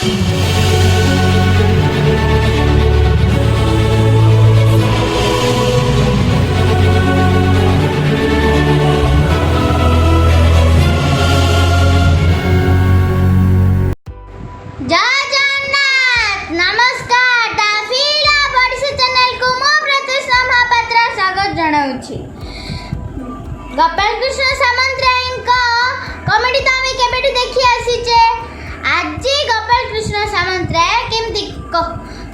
ଜୟ ଜଗନ୍ନାଥ। ନମସ୍କାର। ଦ feel of Odisha ଚ୍ୟାନେଲକୁ ମୁଁ ପ୍ରତ୍ୟୁଷା ମହାପାତ୍ର ସ୍ୱାଗତ ଜଣାଉଛି। ଗୋପାଳକୃଷ୍ଣ ସାମନ୍ତରାୟଙ୍କ କମେଡି ତ ଆମେ କେବେଠୁ ଦେଖି ଆସିଛେ। ଆଜି ଗୋପାଳକୃଷ୍ଣ ସାମନ୍ତରାୟ କେମିତି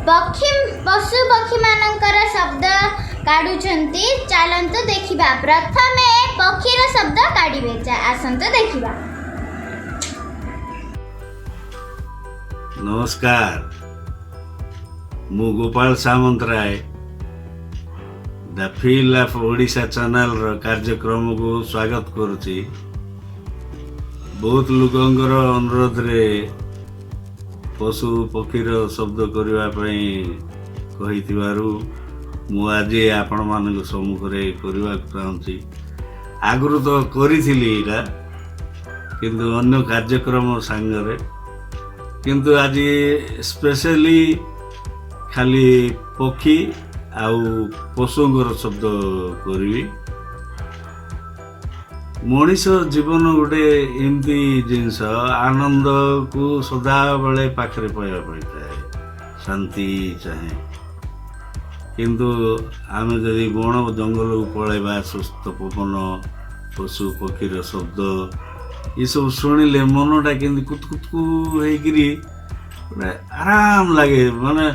ପକ୍ଷୀ, ପଶୁ ପକ୍ଷୀମାନଙ୍କର ଶବ୍ଦ କାଢୁଛନ୍ତି, ଚାଲନ୍ତୁ ଦେଖିବା। ପ୍ରଥମେ ପକ୍ଷୀର ଶବ୍ଦ କାଢିବେ। ଆସନ୍ତୁ ଦେଖିବା। ନମସ୍କାର। ମୁଁ Gopal Samantaray, the feel of Odisha ଚ୍ୟାନେଲର କାର୍ଯ୍ୟକ୍ରମକୁ ସ୍ୱାଗତ କରୁଛି। ବହୁତ ଲୋକଙ୍କର ଅନୁରୋଧରେ ପଶୁ ପକ୍ଷୀର ଶବ୍ଦ କରିବା ପାଇଁ କହିଥିବାରୁ ମୁଁ ଆଜି ଆପଣମାନଙ୍କ ସମ୍ମୁଖରେ କରିବାକୁ ଚାହୁଁଛି। ଆଗରୁ ତ କରିଥିଲି ଏଇଟା, କିନ୍ତୁ ଅନ୍ୟ କାର୍ଯ୍ୟକ୍ରମ ସାଙ୍ଗରେ। କିନ୍ତୁ ଆଜି ସ୍ପେଶାଲି ଖାଲି ପକ୍ଷୀ ଆଉ ପଶୁଙ୍କର ଶବ୍ଦ କରିବି। ମଣିଷ ଜୀବନ ଗୋଟେ ଏମିତି ଜିନିଷ, ଆନନ୍ଦକୁ ସଦାବେଳେ ପାଖରେ ପାଇବା ପାଇଁ ଚାହେଁ, ଶାନ୍ତି ଚାହେଁ। କିନ୍ତୁ ଆମେ ଯଦି ବଣ ଜଙ୍ଗଲକୁ ପଳାଇବା, ସୁସ୍ଥ ପବନ, ପଶୁ ପକ୍ଷୀର ଶବ୍ଦ, ଏସବୁ ଶୁଣିଲେ ମନଟା କେମିତି କୁତୁ କୁତୁ ହେଇକିରି ଗୋଟେ ଆରାମ ଲାଗେ। ମାନେ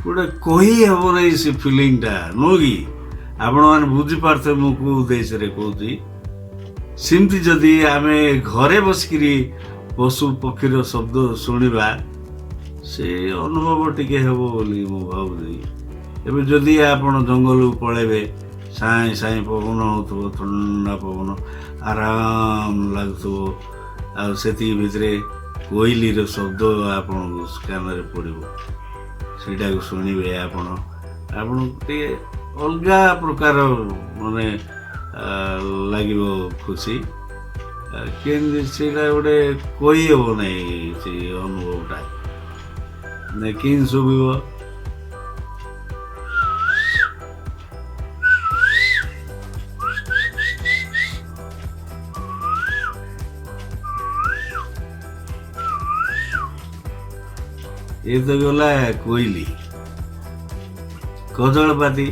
ଗୋଟେ କହି ହେବ ନାହିଁ ସେ ଫିଲିଂଟା, ନୁହଁ କି? ଆପଣମାନେ ବୁଝିପାରୁଥିବେ ମୁଁ କେଉଁ ଉଦ୍ଦେଶ୍ୟରେ କହୁଛି। ସେମିତି ଯଦି ଆମେ ଘରେ ବସିକିରି ପଶୁ ପକ୍ଷୀର ଶବ୍ଦ ଶୁଣିବା, ସେ ଅନୁଭବ ଟିକେ ହେବ ବୋଲି ମୁଁ ଭାବୁଛି। ଏବେ ଯଦି ଆପଣ ଜଙ୍ଗଲକୁ ପଳାଇବେ, ସାଇଁ ସାଇଁ ପବନ ହେଉଥିବ, ଥଣ୍ଡା ପବନ, ଆରାମ ଲାଗୁଥିବ। ଆଉ ସେତିକି ଭିତରେ କୋଇଲିର ଶବ୍ଦ ଆପଣଙ୍କୁ କାନରେ ପଡ଼ିବ। ସେଇଟାକୁ ଶୁଣିବେ ଆପଣ, ଆପଣଙ୍କୁ ଟିକେ ଅଲଗା ପ୍ରକାର ମାନେ ଲାଗିବ ଖୁସି। କେମିତି ସେଇଟା ଗୋଟେ କହିହେବ ନାହିଁ ସେ ଅନୁଭବଟା ନା କେମିତି ଶୁଭିବ। ଏ ତ ଗଲା କୋଇଲି, କଜଳପାତି।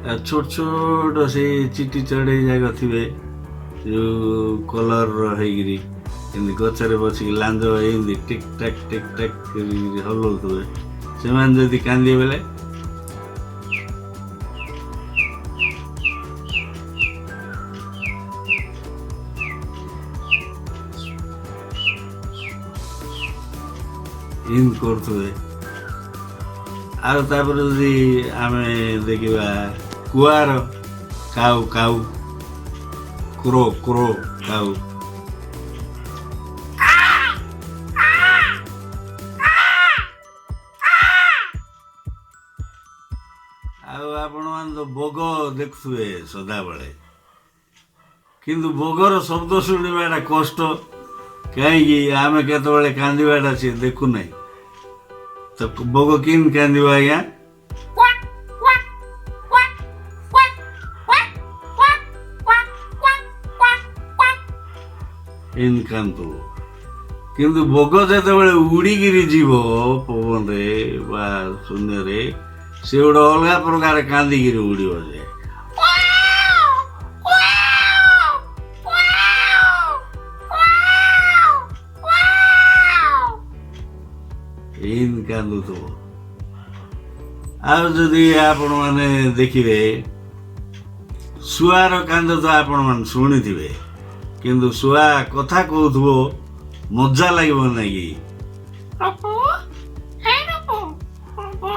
ଆଉ ଛୋଟ ଛୋଟ ସେଇ ଚିଟି ଚଢ଼େଇ ଯାକ ଥିବେ, ଯୋଉ କଲର୍ର ହେଇକିରି ଏମିତି ଗଛରେ ବସିକି ଲାଞ୍ଜ ଏମିତି ଟିକ୍ ଟାକ୍ ଟିକ୍ ଟାକ୍ କରିକିରି ହଲଉଥିବେ। ସେମାନେ ଯଦି କାନ୍ଦିବେ ବେଲେ ଏମିତି କରୁଥିବେ। ଆଉ ତାପରେ ଯଦି ଆମେ ଦେଖିବା କୁଆର କାଉ କାଉ, କ୍ରୋ କ୍ରୋ କାଉ, ଆଉ ଆପଣମାନେ ତ ବଗ ଦେଖୁଥିବେ ସଦାବେଳେ। କିନ୍ତୁ ବଗର ଶବ୍ଦ ଶୁଣିବାଟା କଷ୍ଟ। କାହିଁକି? ଆମେ କେତେବେଳେ କାନ୍ଦିବାଟା ସିଏ ଦେଖୁନାହିଁ। ତ ବଗ କେମିତି କାନ୍ଦିବ ଆଜ୍ଞା? ଏମିତି କାନ୍ଦୁଥିବ। କିନ୍ତୁ ବଗ ଯେତେବେଳେ ଉଡ଼ିକିରି ଯିବ ପବନରେ ବା ଶୂନ୍ୟରେ, ସେ ଗୋଟେ ଅଲଗା ପ୍ରକାର କାନ୍ଦିକିରି ଉଡ଼ିବ ଯେ ଏମିତି କାନ୍ଦୁଥିବ। ଆଉ ଯଦି ଆପଣମାନେ ଦେଖିବେ, ଶୁଆର କାନ୍ଦ ତ ଆପଣମାନେ ଶୁଣିଥିବେ, କିନ୍ତୁ ଶୁଆ କଥା କହୁଥିବ, ମଜା ଲାଗିବ ନାଇଁ କି? ରୂପୁ, ହେ ରୂପୁ, ରୂପୁ,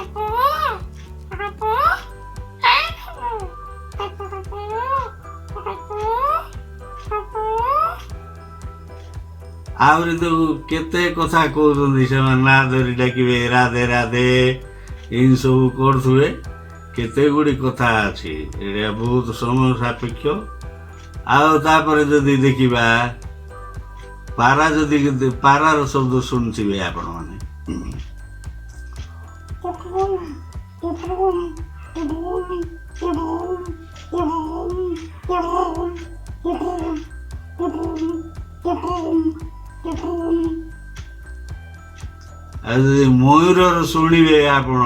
ରୂପୁ, ହେ ରୂପୁ, ରୂପୁ, ରୂପୁ, ରୂପୁ, ରୂପୁ। ଆହୁରି ତ କେତେ କଥା କହୁଛନ୍ତି ସେମାନେ। ନାଁ ଧରି ଡାକିବେ, ରାଧେ ରାଧେ। ଏମିତି ସବୁ କରୁଥିବେ। କେତେ ଗୁଡ଼ିଏ କଥା ଅଛି, ଏଇଟା ବହୁତ ସମୟ ସାପେକ୍ଷ। ଆଉ ତାପରେ ଯଦି ଦେଖିବା ପାରା, ଯଦି ପାରାର ଶବ୍ଦ ଶୁଣିଥିବେ ଆପଣମାନେ। ଆଉ ଯଦି ମୟୂରର ଶୁଣିବେ ଆପଣ,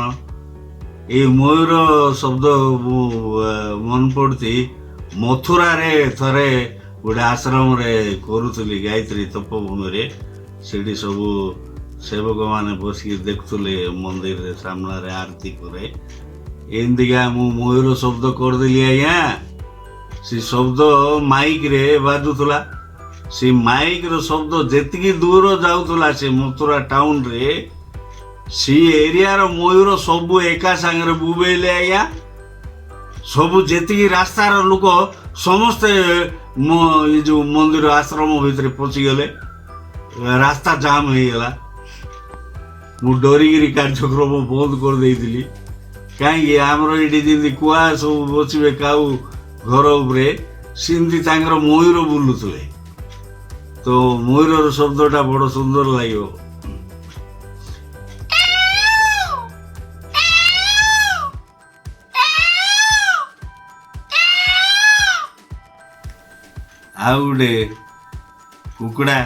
ଏଇ ମୟୂର ଶବ୍ଦ ମୁଁ ମନେ ପଡ଼ୁଛି, ମଥୁରାରେ ଥରେ ଗୋଟେ ଆଶ୍ରମରେ କରୁଥିଲି ଗାୟତ୍ରୀ ତପଭୂମିରେ। ସେଠି ସବୁ ସେବକମାନେ ବସିକି ଦେଖୁଥିଲେ ମନ୍ଦିରରେ ସାମ୍ନାରେ ଆରତୀ ପରେ। ଏମିତିକା ମୁଁ ମୟୂର ଶବ୍ଦ କରିଦେଲି ଆଜ୍ଞା। ସେ ଶବ୍ଦ ମାଇକରେ ବାଜୁଥିଲା। ସେ ମାଇକର ଶବ୍ଦ ଯେତିକି ଦୂର ଯାଉଥିଲା, ସେ ମଥୁରା ଟାଉନରେ ସେ ଏରିଆର ମୟୂର ସବୁ ଏକା ସାଙ୍ଗରେ ବୋବେଇଲେ ଆଜ୍ଞା। ସବୁ ଯେତିକି ରାସ୍ତାର ଲୋକ ସମସ୍ତେ ମୋ ଏ ଯୋଉ ମନ୍ଦିର ଆଶ୍ରମ ଭିତରେ ପଶିଗଲେ, ରାସ୍ତା ଜାମ୍ ହେଇଗଲା। ମୁଁ ଡରିକିରି କାର୍ଯ୍ୟକ୍ରମ ବନ୍ଦ କରିଦେଇଥିଲି। କାହିଁକି, ଆମର ଏଇଠି ଯେମିତି କୁଆ ସବୁ ବସିବେ କାଉ ଘର ଉପରେ, ସେମିତି ତାଙ୍କର ମୟୂର ବୁଲୁଥିଲେ। ତ ମୟୂରର ଶବ୍ଦଟା ବଡ଼ ସୁନ୍ଦର ଲାଗିବ। ଆଉ ଗୋଟେ କୁକୁଡ଼ା।